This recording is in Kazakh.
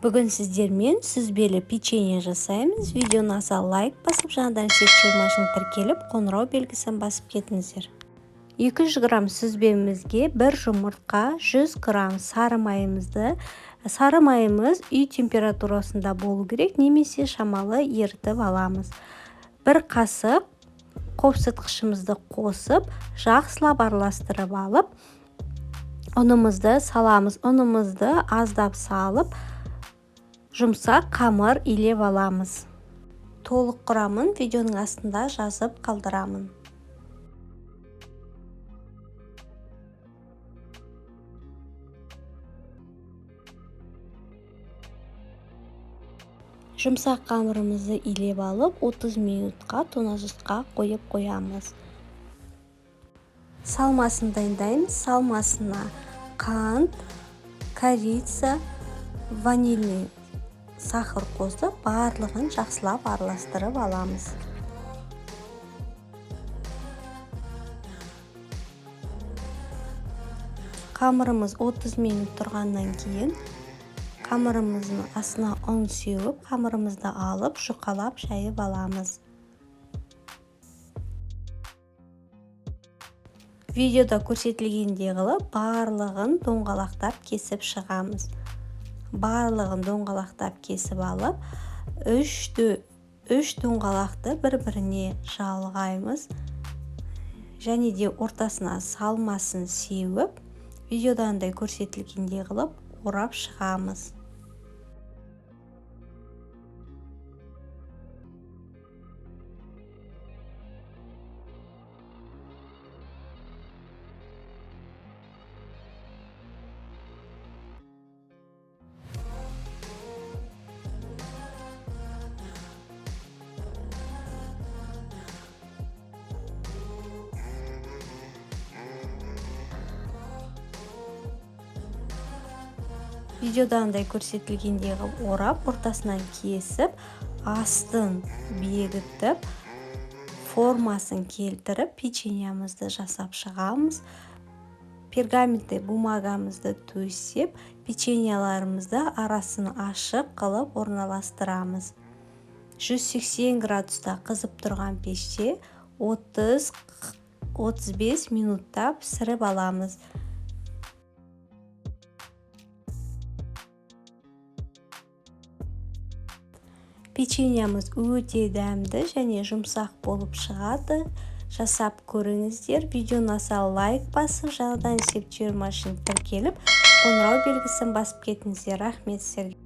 Бүгін сіздермен сүзбелі печенье жасаймыз. Видеоны аса лайк басып, жаңадан сеть тіркеліп, қоңырау белгісін басып кетіңіздер. 200 грамм сүзбемізге 1 жұмыртқа, 100 грамм сары майымызды, сары майымыз үй температурасында болу керек, немесе шамалы ерітіп аламыз. 1 қасық қопсытқышымызды қосып, жақсылап араластырып алып, ұнымызды саламыз. Ұнымызды аздап салып, жұмсақ қамыр илеп аламыз. Толық құрамын видеоның астында жазып қалдырамын. Жұмсақ қамырымызды илеп алып, 30 минутқа тоңазытқышқа қойып қоямыз. Салмасын дайындаймыз. Салмасына қант, корица, ванильный сахар қосып, барлығын жақсылап араластырып аламыз. Қамырымыз 30 минут тұрғаннан кейін қамырымыздың астына ұн сеуіп, қамырымызды алып, жұқалап жайып аламыз. Видеода көрсетілгендей қылып барлығын доңғалақтап кесіп шығамыз. Барлығын доңғалақтап кесіп алып, үш доңғалақты бір-біріне жалғаймыз. Және де ортасына салмасын сеуіп, видеодағындай көрсетілгендей қылып орап шығамыз. Видеодағындай көрсетілгендей қылып орап, ортасынан кесіп, астын бекітіп, формасын келтіріп, печеньемізді жасап шығамыз. Пергаментті бумагамызды төсеп, печеньеларымызды арасын ашық қылып орналастырамыз. 180 градуста қызып тұрған пеште 30-35 минутта пісіріп аламыз. Печеньеміз өте дәмді және жұмсақ болып шығады. Жасап көріңіздер. Видеоны аса лайк басып, жаңадан септер тіркеліп, қоңырау белгісін басып кетіңіздер. Рахмет сіздерге.